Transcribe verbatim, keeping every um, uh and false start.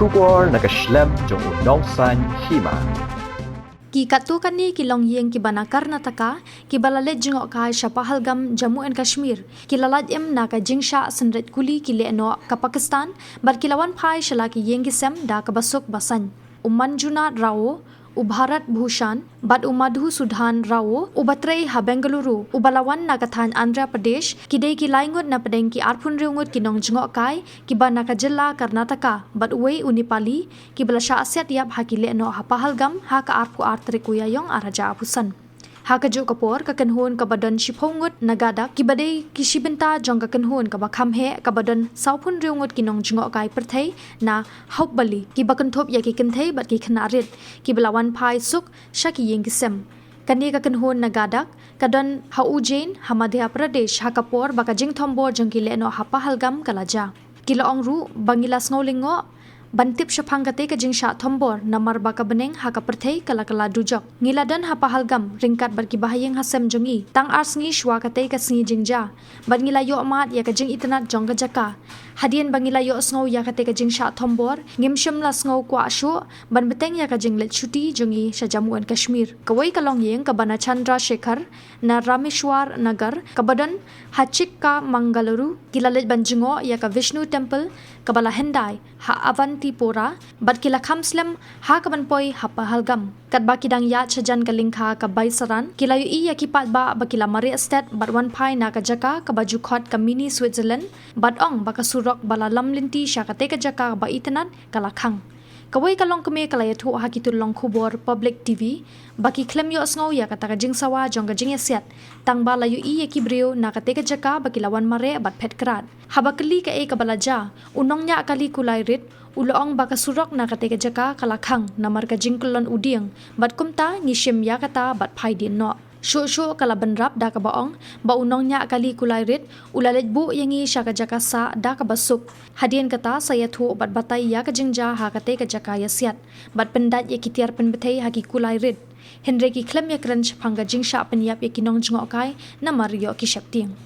Khubor na ka shlem jong u nongsan hima. Ki katto katne ki longïing kiba na Karnataka kiba la leit jngoh kai sha Pahalgam, Jammu and Kashmir, ki la lait im na ka jingshah synreit kuli ki lehnoh ka Pakistan bad ki la wan phai sha la ki ïing ki sem da kaba suk ba saiñ. U Manjunath Rao, u Bharat Bhushan bad u Madhusudhan Rao uba trei ha Bengaluru uba la wan na ka thaiñ Andhra Pradesh, ki dei ki lai ngut na pdeng ki arphew hynriew ngut ki nongjngoh kai kiba na ka jylla Karnataka bad uwei u Nepali kiba la shah siat ïap ha ki lehnoh ha Pahalgam ha ka arphew ar tarik u Ïaiong ar hajar arphew san. Ha kajuh ka por, ka kynhun kaba don shiphew ngut na Gadag kiba dei ki shi bynta jong ka kynhun kaba kham heh kaba don sawphew hynriew ngut ki nongjngoh kai pyrthei na Hubballi kiba kynthup ïa ki kynthei bad ki khynnah rit kiba la wan phai suk sha ki ïing ki sem. Kane ka kynhun na Gadag ka don ha Ujjain ha Madhya Pradesh ha ka por ba ka jingthombor jong ki lehnoh ha Pahalgam ka la jia. Ki la ong ruh ba ngi la sngew lyngngoh ban tip shaphang katei ka jingshah thombor namar ba ka bneng ha ka pyrthei ka la kylla dujok. Ngi la don ha Pahalgam ryngkat bad ki bahaïing hasem jong ngi tang ar sngi shuwa katei ka sngi jingjia bad ngi la ïoh mad ïa ka jingitynnad jong ka jaka. Hadien ba ngi la ïohsngew ïa katei ka jingshah thombor, ngim shym la sngew kwah shuh ban bteng ïa ka jingleit shuti jong ngi sha Jammu and Kashmir. Kawei ka longïing kaba na Chandrashekhar na Rameshwar Nagar kaba don ha Chikmagaluru, ki la leit ban jngoh ïa ka Vishnu Temple kaba la hyndai ha Avantipora bad ki la kham slem ha kaban poi ha Pahalgam. Katba ki dang ïaid shajan ka lyngkha ka Baisaran, ki la ïohi ïa ki paidbah ba ki la mareh stet bad wan phai na ka jaka kaba ju khot ka mini Switzerland bad ong ba ka surok ba la lam lynti sha katei ka jaka ba itynnad ka la khang. Kawei ka longkmie ka la ïathuh ha ki tyllong khubor Public T V ba ki khlem ïohsngew ïa kata ka jingsawa jong ka jingïasiat tang ba la ïohi ïa ki briew na katei ka jaka ba ki la wan mareh bad phet krad. Haba kylli kaei kaba la jia, u nongñiah kali kulai rit u la ong ba ka surok na katei ka jaka ka la khang namar ka jingkyllon u dieng bad kumta ngi shim ïa kata bad phai dien noh. Shuh shuh ka la bynrap da kaba ong ba u nongñiah kali kulai rit u la leit buh ïa ngi sha ka jaka sah da kaba suk. Hadien kata sa ïathuh bad batai ïa ka jingjia ha katei ka jaka ïasiat bad pyndait ïa ki tiar pynbthei ha ki kulai rit. Hynrei ki khlem ïakren shaphang ka jingshah pynïap ïa ki nongjngoh kai namar ïoh ki sheptieng.